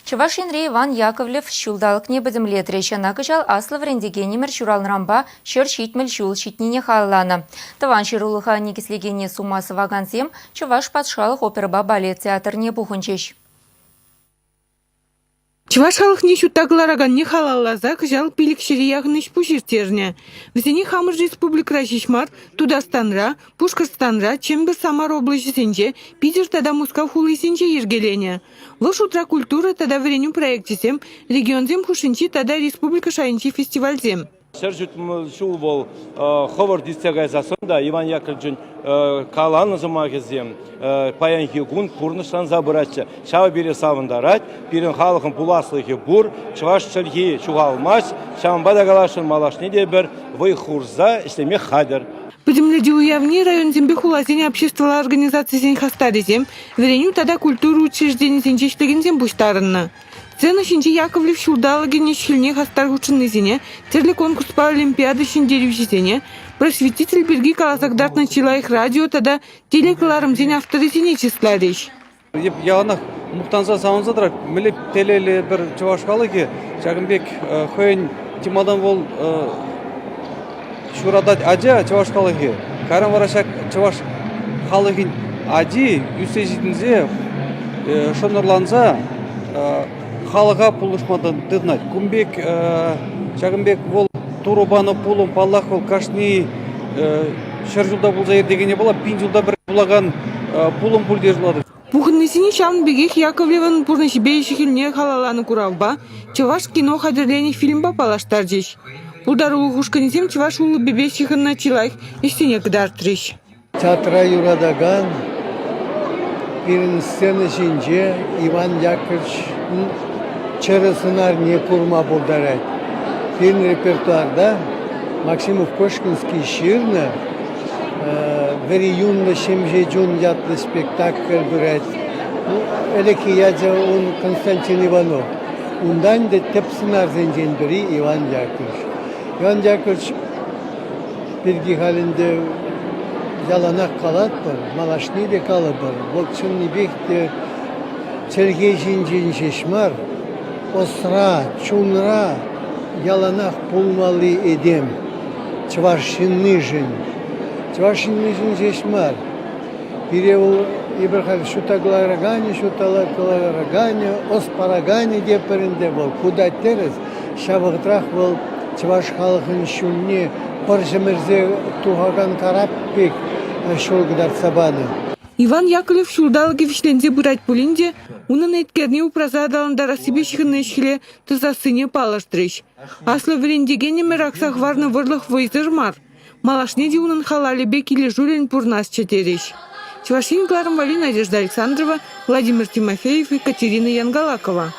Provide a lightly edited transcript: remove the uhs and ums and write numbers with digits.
Чӑваш Енре Иван Яковлев ҫулталӑкне пӗтӗмлетрӗҫ. Ӑна кӑҫал аслӑ вӗрентекенӗмӗр ҫуралнӑранпа 170 ҫул ҫитнине халалланӑ. Тӑван ҫырулӑха никӗслекене сума сӑвакансем Чӑваш патшалӑх оперӑпа балет театрне пухӑнчӗҫ. Чӑваш халӑхне ҫутта кӑлараканне халалласа кӑҫал 500-е яхӑн ӗҫ-пуҫ ирттернӗ. Вӗсене хамӑр республикӑра ҫеҫ мар, Тутарстанра, Пушкӑртстанра, Чӗмпӗр, Самар облаҫӗсенче, Питӗр тата Мускав хулисенче йӗркеленӗ. Вӑл шутра культура тата вӗренӳ проекчӗсем, регионсем хушшинчи тата республика шайӗнчи фестивальсем. 170 ҫул вӑл хӑвӑрт иртсе кайсассӑн та Иван Яковлевичӑн каланӑ сӑмахӗсем паянхи кун пурнӑҫланса пыраҫҫӗ. Ҫавӑ пире савӑнтарать, пирӗн халӑхӑн пуласлӑхӗ пур, чӑваш чӗлхи ҫухалмасть, ҫавӑнпа та каласшӑн малашне те пӗр вӑй хурса ӗҫлеме хатӗр. Пӗтӗмлетӳ уявне районсемпе хуласен обществӑлла организацисен хастарӗсем, вӗренӳ тата культура учрежденийӗсенче ӗҫлекенсем пуҫтарӑннӑ. Сцена ҫинче Яковлев ҫулталӑкӗн ӗҫ-хӗлне хастар хутшӑннисене, тӗрлӗ конкурспа олимпиада ҫӗнтерӳҫисене, просветитель пирки каласа кӑтартнӑ чи лайӑх радио тата телекӑларӑмсен авторӗсене чысларӗҫ. Эп яланах мухтанса савӑнса тӑрать. Мӗнле телейлӗ пӗр чӑваш халӑхӗ ҫакӑн пек хӑйӗн чи малтан вӑл ҫуратать ача чӑваш халӑхӗ. Кайран вара ҫак чӑваш халӑхӗн ачи ӳссе ҫитӗнсе шӑнӑрланса халӑха пулӑшма тытӑнать. Кун пек ҫакӑн пек вӑл Турӑ панӑ пулӑм, паллах, вӑл кашни 100 ҫулта пулса иртекене пула 1000 ҫулта пӗр пулакан пулӑм пуль тесе шутлатӑп. Пухӑннисене ҫавӑн пекех Яковлевӑн пурнӑҫӗпе ӗҫӗ-хӗлне халалланӑ куравпа, чӑваш кино хатӗрленӗ фильмпа паллаштарчӗҫ. Пултарулӑх ушкӑнӗсем чӑваш улӑпӗпе ҫыхӑннӑ чи лайӑх ӗҫсене кӑтартрӗҫ. Театра юратакан пирӗн сцена ҫинче Иван Яковлевич чӗрӗ сӑнарне курма пултарать. Пирӗн репертуарта Максимов-Кошкинский ҫырнӑ Вӗри юнлӑ ҫемҫе чун ятлӑ спектакль пырать. Ну, ӗлӗкхи ячӗ ун Константин Иванов. Унтан ӗнтӗ тӗп сӑнарсенчен пӗри Иван Яковлевич. Иван Яковлевич пирки халь ӗнтӗ яланах калатпӑр, малашне те калӑпӑр. Вӑл чӑннипех те чӗлхе ҫинчен ҫеҫ мар, ӑсра, чунра яланах пулмалли этем. Чӑваш ҫыннишӗн. Чӑваш ҫыннишӗн ҫеҫ мар. Пире вӑл эпир халь ҫутта кӑлараканӗ, ҫутта кӑлараканӗ, ӑс параканӗ те пӗрӗнте вӑл. Ку та тӗрӗс. Ҫав вӑхӑтрах вӑл чӑваш халӑхӗн ҫулне пӑр ҫӗмӗрсе тухакан карап пек ҫул кӑтартса панӑ. Иван Яковлев ҫулталӑкӗ вӗҫленсе пырать пулин те унӑн еткерне упраса аталантарассипе ҫыхӑннӑ ӗҫ-хӗле тӑсассине палӑртрӗҫ. Аслӑ вӗрентекенӗмӗр акса хӑварнӑ вӑрлӑх вӑйсӑр мар. Малашне те унӑн халалӗпе килӗшӳллӗн пурӑнасчӗ терӗҫ. Чӑваш Ен кӑларӑм валли Надежда Александрова, Владимир Тимофеев, Екатерина Янгалакова.